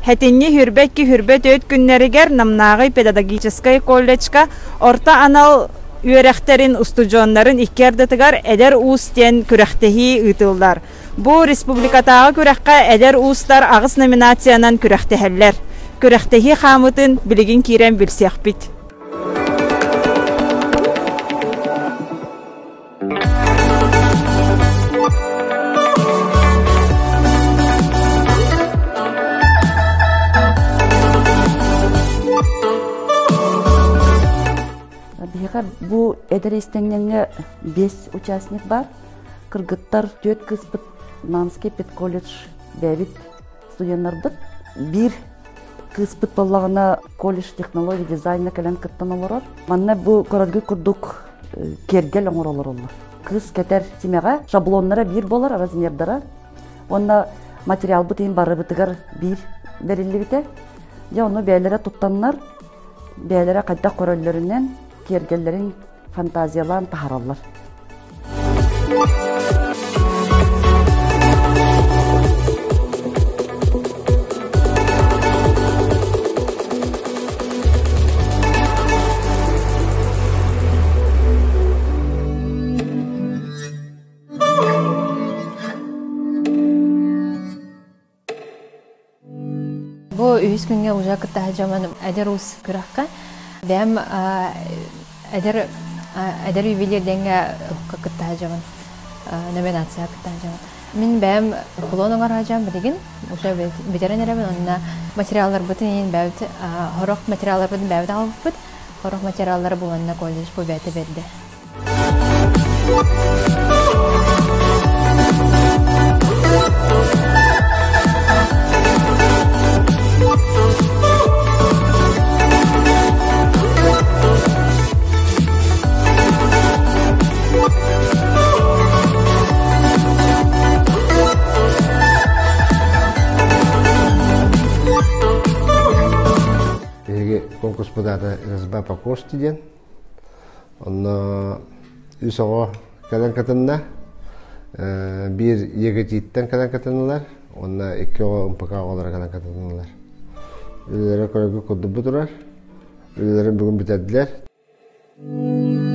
Хэтинньи хүрбэт хүрбэт өт күннэригэр Намнааҕы педагогическай колледжка орто анал үөрэхтэрин устудьуоннарын икки ардытыгар Эдэр уус диэн күрэхтэһии ыытыллар. Бу республикатааҕы күрэххэ эдэр уустар аҕыс номинациянан күрэхтэһэллэр. Күрэхтэһии хаамыытын билигин киирэн билсиэхпит. Биһиэхэ бу эдэр истэҥҥэ биэс участник бар. Кыргыттар түөрт кыыспыт Намский педколледж бэйэбит студеннарбыт. Биир кыыспыт буоллаҕына колледж технология дизайна кэлэн кыттан олорор. Манна бу көрөргө курдук киэргэл оҥоро олороллор. Кыыс кэтэр симэҕэ шаблоннара биир буолар, размердара. Уонна материалбыт иһин барыбытыгар биир бэриллибитэ. Дьэ ону бэйэлэрэ туттаннар, бэйэлэрэ хайдах көрөллөрүнэн киэргэллэрин фантазиялаан таһараллар. Бу үһүс күҥҥэ уже кытта сылдьаммын эдэр уус күрэххэ бэйэм эдэр эдэр ювелир диэҥҥэ кытта сылдьабын номинацияҕа кытта сылдьабын. Мин бэйэм кулон оҥоро сылдьабын билигин уже бүтэрэн эрэбин уонна материалларбытын иһин бэйэбит сорох материалларбытын бэйэбит аҕалбыппыт сорох материаллары буланна колледж бу бэйэтэ биэрдэ. Биһиги конкурспут аата РСБ по кости диэн. Онно үс оҕо кэлэн кытынна. Биир ЕГТиттэн кэлэн кытыннылар, уонна икки оҕо МПК оҕолоро кэлэн кытыннылар. Үлэлэрэ көрөргө курдук турар. Үлэлэрин бүгүн бүтэрдилэр.